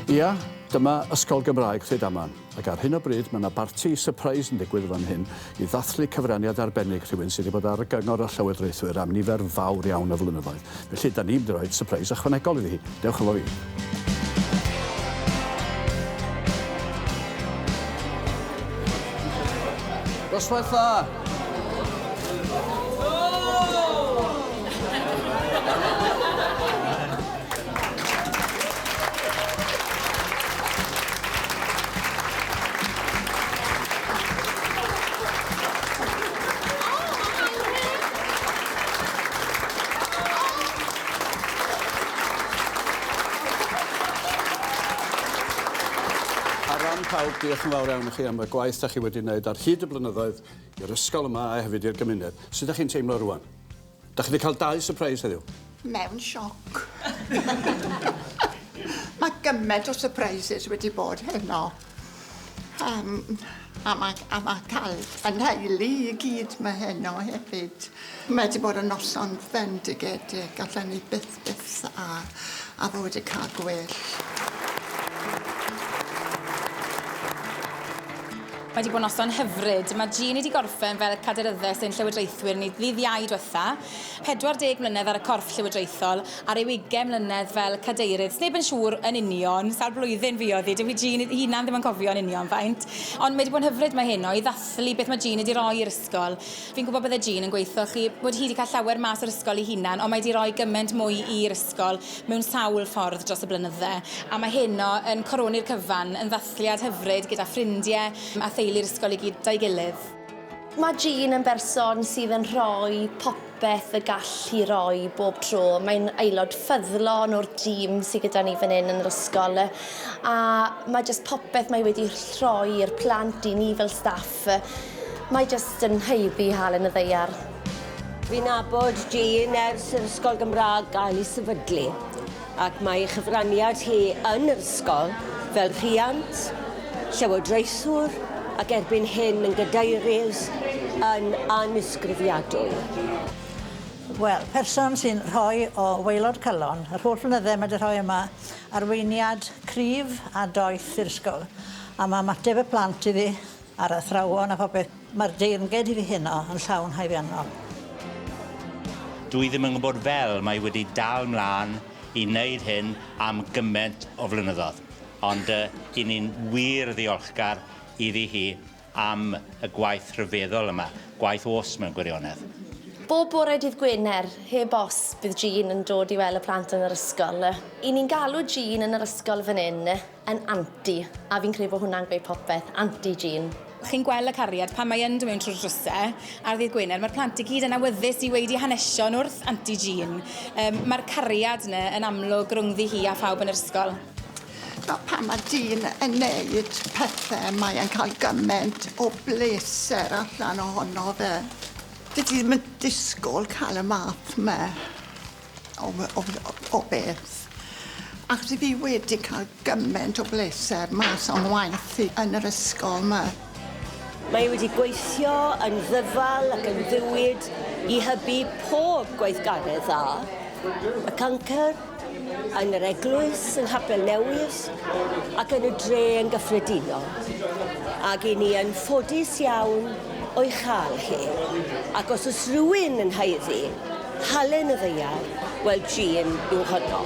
Ia, dyma Ysgol Gymraeg Rhydaman, ac ar hyn o bryd mae yna barti sypreis yn digwydd fan hyn i ddathlu cyfraniad arbennig rhywun sydd wedi bod ar y gyngor y llywodraethwyr am nifer fawr iawn o flynyddoedd. Felly, da ni'n mynd i roi sypreis ychwanegol iddi hi. Dewch efo fi. Noswaith dda! Ar ran pawb, diolch yn fawr iawn i chi am y gwaith da chi wedi wneud ar hyd y blynyddoedd i'r ysgol yma a hefyd i'r gymuned. Sut da chi'n teimlo rwan? Da chi wedi cael dau surprise heddiw? Mewn sioc. Mae gymaint o surprises wedi bod heno. Um, a mae, a mae cael fy nheulu i gyd mae heno hefyd. Mae wedi bod yn noson fendigedig, allan ni byth byth a, a fod wedi cael gwell. Mae wedi bod noson hyfryd. Mae Jean wedi gorffen fel cadeiryddes ein llywodraethwyr ni ddydd Iau diwetha. 40 mlynedd ar y corff llywodraethol a ryw 20 mlynedd fel cadeirydd. Sneb yn siŵr yn union sawl blwyddyn fuodd hi. Dyw Jean ei hunan ddim yn cofio yn union faint. Ond mae wedi bod yn hyfryd mae heno i ddathlu beth mae Jean wedi roi i'r ysgol. Fi'n gwybod bydde Jean yn gweutho chi bod hi wedi cael llawer mas o'r ysgol ei hunan, ond mae wedi rhoi gymaint mwy i'r ysgol mewn sawl ffordd dros y blynydde. A mae heno yn coroni'r cyfan, yn ddathliad hyfryd gyda ffrindie a theulu'r ysgol i gyd 'da'i gilydd. Mae Jean yn berson sydd yn rhoi popeth y gall hi roi bob tro. Mae'n aelod ffyddlon o'r dîm sydd gyda ni fan hyn yn yr ysgol a mae jyst popeth mae wedi rhoi i'r plant, i ni fel staff, mae jyst yn haeddu halen y ddaear. Fi'n nabod Jean ers yr Ysgol Gymraeg gael ei sefydlu ac mae ei chyfraniad hi yn yr ysgol fel rhiant, llywodraethwr ac erbyn hyn yn gadeirydd yn annisgrifiadwy. Wel, person sy'n rhoi o waelod calon, yr holl flynydde mae 'di rhoi yma arweiniad cryf a doeth i'r ysgol, a ma' ymateb y plant iddi a'r athrawon a phopeth. Mae'r deyrnged iddi heno yn llawn haeddiannol. Dwi ddim yn gwybod fel mae wedi dal mlân i wneud hyn am gyment o flynyddoedd, ond yy 'yn ni'n wir ddiolchgar iddi hi am y gwaith rhyfeddol yma, gwaith oes mewn gwirionedd. Bob bore dydd Gwener, heb os, bydd Jean yn dod i weld y plant yn yr ysgol. 'Y ni'n galw Jean yn yr ysgol fan 'yn yn Anti, a fi'n credu bod hwnna'n gweud popeth, Anti Jean. Chi'n gweld y cariad pan mae yn dod mewn trwy'r drysau ar ddydd Gwener, mae'r plant i gyd yn awyddus i weud eu hanesion wrth Anti Jean. Um, mae'r cariad yna yn amlwg rhwngddi hi a phawb yn yr ysgol. Fel pan mae dyn yn neud pethe mae e'n cael gymaint o bleser allan ohono fe. Dydy ddim yn disgwyl cael y math 'ma o o o beth. Achos fi wedi cael gymaint o bleser mas o'n waith i yn yr ysgol 'ma. Mae wedi gweithio yn ddyfal ac yn ddiwyd i hybu pob gweithgaredd dda, y cancr, yn yr eglwys yng Nghapel Newydd ac yn y dre yn gyffredinol. Ac i ni yn ffodus iawn o'i chael hi. Ac os oes rhywun yn haeddu halen y ddaear, wel Jean yw honno.